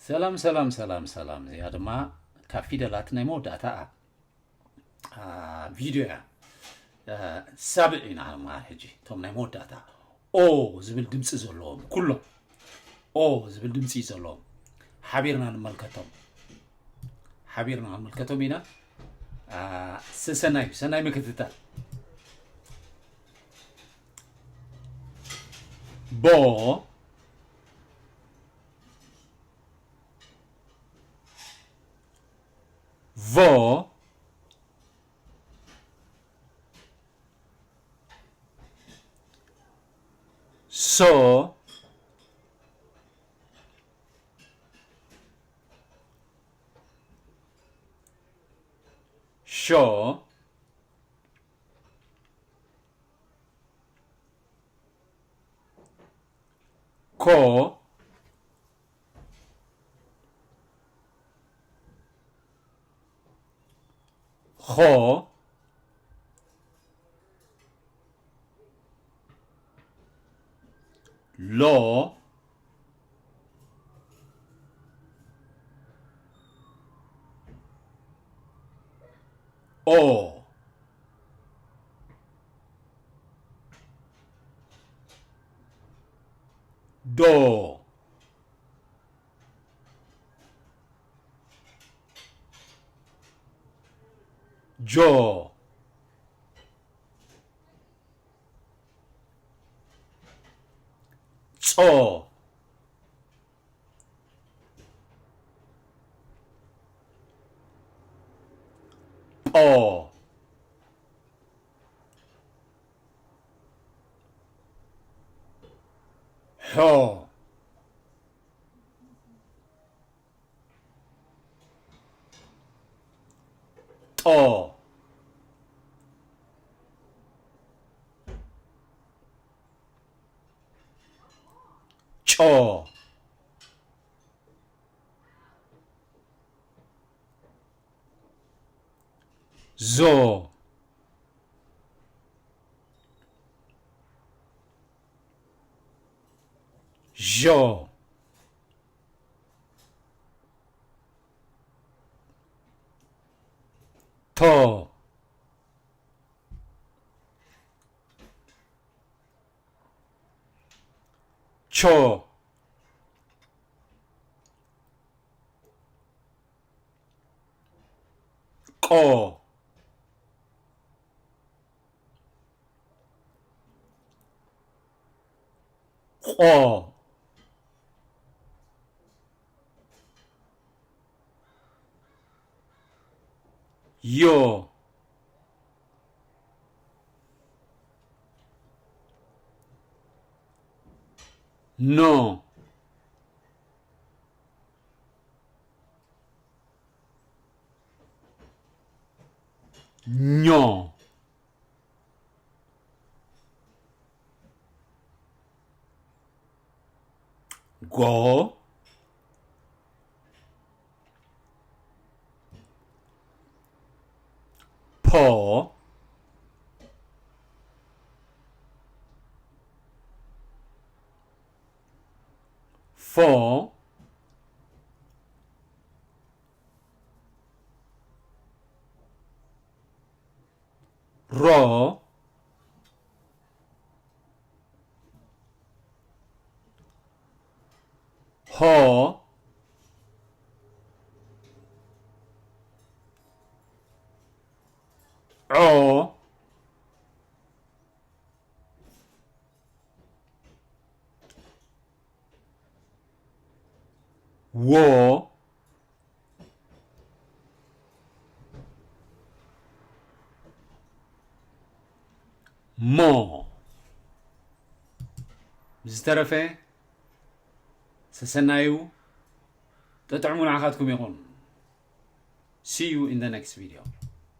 ሰላም ሰላም ሰላም ሰላም። እዚኣ ድማ ካብ ፊደላት ናይ መወዳእታ ቪድዮ እያ። ሳብዕ ኢና ንመሃር ሕጂ። እቶም ናይ መወዳእታ ኦ ዝብል ድምፂ ዘለዎም ኩሎም፣ ኦ ዝብል ድምፂ ዘለዎም ሓቢርና ንመልከቶም፣ ሓቢርና ንመልከቶም ኢና። ሰሰናዩ ሰናይ ምክትታል። ቦ፣ ቮ፣ ሶ፣ ሾ፣ ኮ፣ ኾ፣ ሎ፣ ኦ፣ ዶ፣ ጆ፣ ጾ፣ ጶ፣ ሖ፣ ጦ፣ ጮ፣ ዞ፣ ዦ፣ ቶ፣ ቾ፣ ቆ፣ ቆ፣ ዮ፣ ኖ፣ ኞ፣ ጎ፣ ፖ፣ ፎ፣ ሮ፣ ሆ፣ ዖ፣ ዎ፣ ሞ። ብዝተረፈ ሰሰናዩ፣ ጥዑም ንዓኻትኩም ይኹን። See you in the next video.